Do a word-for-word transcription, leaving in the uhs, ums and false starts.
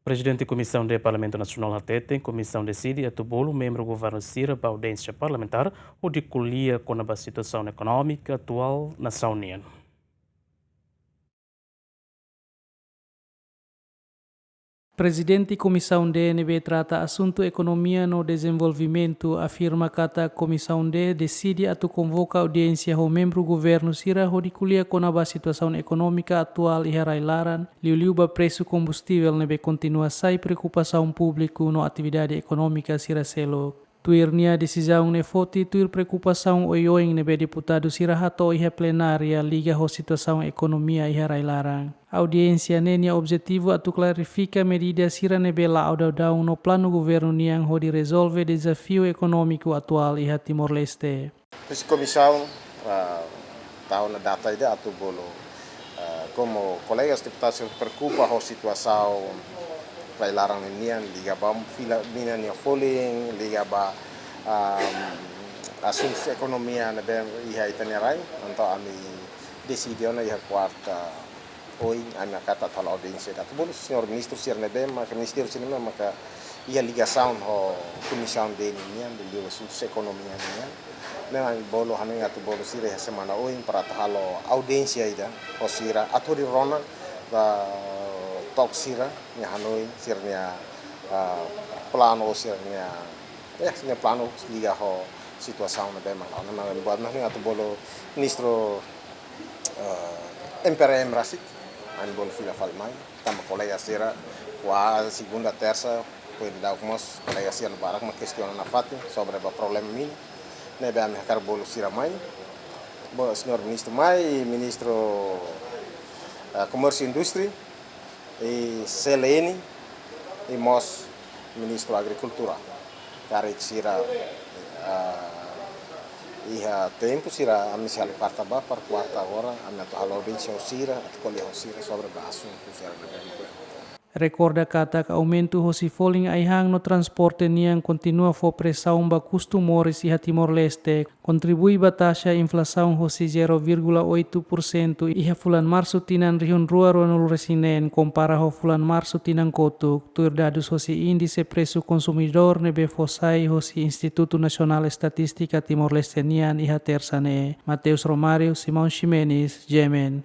Prezidente Komisaun D Parlamentu Nasionál hateten, komisaun deside atu bolu membru governu sira ba audiénsia parlamentár hodi ko'alia kona-ba situasaun ekonómika atuál nasaun nian. Prezidente Komisaun D ne'ebé trata asuntu ekonomia no dezenvolvimentu afirma katak Komisaun D deside atu konvoka audiénsia ho membru governu sira hodi ko'alia kona-ba situasaun ekonómika atuál iha rai-laran, liuliu ba presu kombustivel ne'ebé kontinua sai preokupasaun públiku no atividade ekonómika sira seluk. Tuir nia desizaun ne'e foti tuir preokupasaun oioin ne'ebé deputadu sira hato'o iha plenária liga ho situasaun ekonomia iha rai-laran. Audiénsia ne'e nia objetivu atu klarifika medida sira ne'ebé la'o daudaun no planu governu nian hodi rezolve dezafiu ekonómiku atuál iha Timor-Leste. Husi komisaun, ah, tau ona data ida atu bolu, ah, komu kolegas deputadu sira preokupa ho situasaun rai-laran nian, liga ba fila mina nia folin, liga ba, ah, asuntu ekonomia ne'ebé iha ita-nia rai, entaun ami deside ona iha kuarta ohin ami hakarak atu halo audiénsia ida atu bolu señór ministru sira ne'ebé maka, ministériu sira ne'ebé maka iha ligasaun ho komisaun D nian, liuliu asuntu ekonomia nian. Ne'e ami bolu hanoin atu bolu sira iha semana ohin para atu halo audiénsia ida ho sira atu hodi rona ba to'ok sira-nia hanoin, sira-nia, ah, planu, sira-nia, ya, sira-nia planu liga ho situasaun ne'ebé mak la'o. Ne'e mak buat ne'e hanoin atu bolu ministru eh, M P R M rasik, ami bolu fila fali mai, tanba kolega sira, kuarta, segunda, tersa, foin daudauk mós, kolega sira barak mak kestiona nafatin sobre ba problema mina, ne'ebé ami hakarak bolu sira mai, bo, señór ministru mai, ministru, eh, Komérsiu Indústria, i C L N, i mós ministru Agrikultura. Karik sira, ah, iha tempu sira ami sei halo karta ba para kuarta agora, ami atu halo audiénsia ho sira, atu ko'alia ho sira sobre ba asuntu sira ne'ebé. Rekorda katak aumentu hosi folin ai-han no transporte nian kontinua fó presaun ba kustu moris iha Timor-Leste, kontribui ba taxa inflasaun hosi zero vírgula oito por cento iha fulan Marsu tinan rihun rua ruanulu resin neen, kompara ho fulan Marsu tinan kotuk, tuir dadus hosi índise presu konsumidór ne'ebé fó sai hosi Institutu Nasionál Estatístika Timor-Leste nian iha tersa ne'e. Mateus Romário, Simão Ximenes, G M N.